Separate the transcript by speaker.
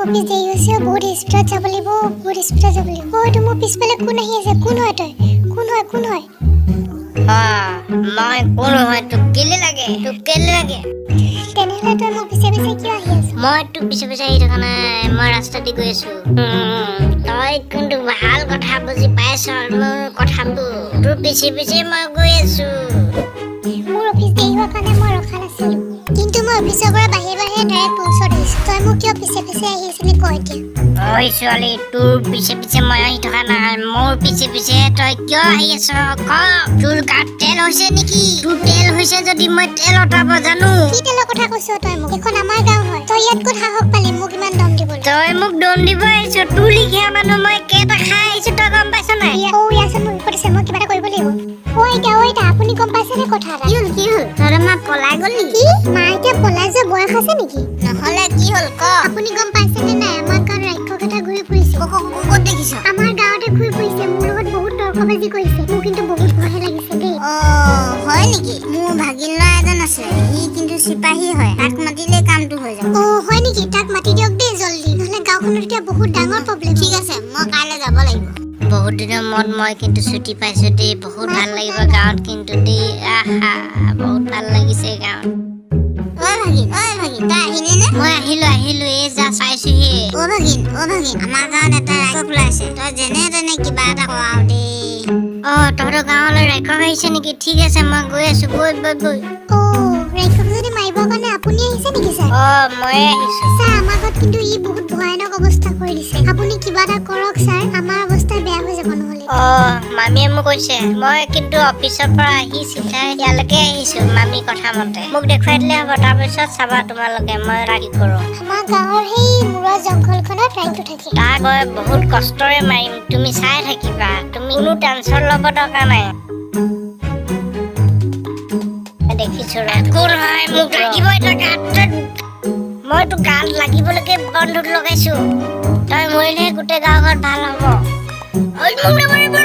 Speaker 1: Office দেৰি হৈছে। বহুত স্পীডত যাব লাগিব, বহুত স্পীডত যাব লাগিব। অ, এইটো মোৰ পিছফালে কোন আহি আছে? কোন হয় তই? কোন হয়, কোন হয়?
Speaker 2: অ, মই কোন হয় তোক কেলে লাগে? তোক কেলে লাগে?
Speaker 1: তেনেহ'লে তই মোৰ পিছে পিছে কিয় আহি আছ?
Speaker 2: মই তোক পিছে পিছে আহি থকা নাই, মই ৰাস্তা দি গৈ আছো। তই কিন্তু ভাল কথা বুজি পাইছ মোৰ কথাবোৰ। তোৰ পিছে পিছে মই গৈ আছো।
Speaker 1: মোৰ অফিচ দেৰি হোৱাৰ কাৰণে মই ৰখা নাছিলো, কিন্তু মই অফিচৰ পৰা বাহিৰে বাহিৰে ডাইৰেক্ট তোৰ ওচৰত আহিছো। তই মোক কিয় পিছে পিছে আহি আছিলি, ক এতিয়া।
Speaker 2: ঐ ছোৱালী, তোৰ পিছে পিছে মই আহি থকা নাই। মোৰ পিছে পিছে তই কিয় আহি আছ, ক। তোৰ গাত তেল হৈছে নেকি? তোৰ তেল হৈছে যদি মই তেল অতাব জানো।
Speaker 1: কি তেলৰ কথা কৈছ তই মোক? এইখন আমাৰ গাঁও হয়। তই ইয়াত ক'ত সাহস পালি মোক ইমান দম দিবলৈ?
Speaker 2: তই মোক দম দিব আহিছ? তোৰ লিখীয়া মানুহ মই কেইটা খাই আহিছো, তই গম পাইছ নাই?
Speaker 1: অ, ইয়াচোন মোৰ বিপদ আছে, মই কিবা এটা কৰিব লাগিব। অ আইতা, অ আইতা, আপুনি গম পাইছেনে কথা এটা?
Speaker 2: কি হ'ল, কি হ'ল? তহঁতৰ মা পলাই গ'ল নেকি?
Speaker 1: কি? মা এতিয়া পলাই যোৱা বয়স আছে নেকি?
Speaker 2: নহ'লে কি হ'ল, ক।
Speaker 1: আপুনি গম পাইছেনে নাই, আমাৰ গাঁৱত ৰাক্ষস এটা ঘূৰি ফুৰিছে?
Speaker 2: ক'ত দেখিছ?
Speaker 1: আমাৰ গাঁৱতে ঘূৰি ফুৰিছে। মোৰ লগত বহুত তৰ্কবাজি কৰিছে। মোৰ কিন্তু বহুত ভয়হে লাগিছে দেই।
Speaker 3: অ, হয় নেকি? মোৰ ভাগিন ল'ৰা এজন আছে, সি কিন্তু চিপাহী হয়। তাক মাতিলে কামটো হৈ যাব।
Speaker 1: অ, হয় নেকি? তাক মাতি দিয়ক দেই জল্দি, নহ'লে গাঁওখনত এতিয়া বহুত ডাঙৰ প্ৰব্লেম।
Speaker 3: ঠিক আছে, মই কাইলৈ যাব লাগিব।
Speaker 2: বহুত দিনৰ মূৰত মই কিন্তু ছুটি পাইছো দেই। বহুত ভাল লাগিব গাঁৱত কিন্তু দেই। আহা, বহুত ভাল লাগিছে গাঁৱত।
Speaker 3: ঐ ভাগিন, ঐ ভাগিন, তই আহিলি নে?
Speaker 2: মই আহিলো, আহিলো, এই যা পাইছোহি।
Speaker 3: অ ভাগিন, অ ভাগিন, আমাৰ গাঁৱত এটা ৰাক্ষস ওলাইছে। তই যেনে তেনে কিবা এটা কৰাও দেই।
Speaker 2: অ, তহঁতৰ গাঁৱলৈ ৰাক্ষস আহিছে নেকি? ঠিক আছে, মই গৈ আছো। বৈ বৈ বৈ।
Speaker 1: অ, ৰাক্ষসজনী মাৰিবৰ কাৰণে আপুনি আহিছে নেকি ছাৰ?
Speaker 2: অ, ময়ে আহিছো।
Speaker 1: ছাৰ, আমাৰ ঘৰত কিন্তু ই বহুত ভয়ানক অৱস্থা কৰি দিছে। আপুনি কিবা এটা কৰক ছাৰ, আমাৰ অৱস্থা বেয়া হৈ যাব নহ'লে।
Speaker 2: অ, মামীয়ে মোক কৈছে। মই কিন্তু অফিচৰ পৰা আহি চিধাই ইয়ালৈকে আহিছো মামী কথা মতে। মোক দেখুৱাই দিলে হ'ব, তাৰপিছত চাবা তোমালোকে মই কি কৰো।
Speaker 1: আমাৰ গাঁৱৰ সেই মূৰৰ জংঘলখনত ৰাইটো থাকে।
Speaker 2: তাক মই বহুত কষ্টৰে মাৰিম, তুমি চাই থাকিবা। তুমি কোনো টেনচন ল'ব দৰকাৰ নাই। দেখিছো ৰ, কোন হয়। মোক লাগিবই তই গাত। মই তোক গাত লাগিবলৈকে বন্দুক লগাইছো। তই মৰিলেহে গোটেই গাঁওখন ভাল হ'ব। ঐ, মোক নামাৰিব।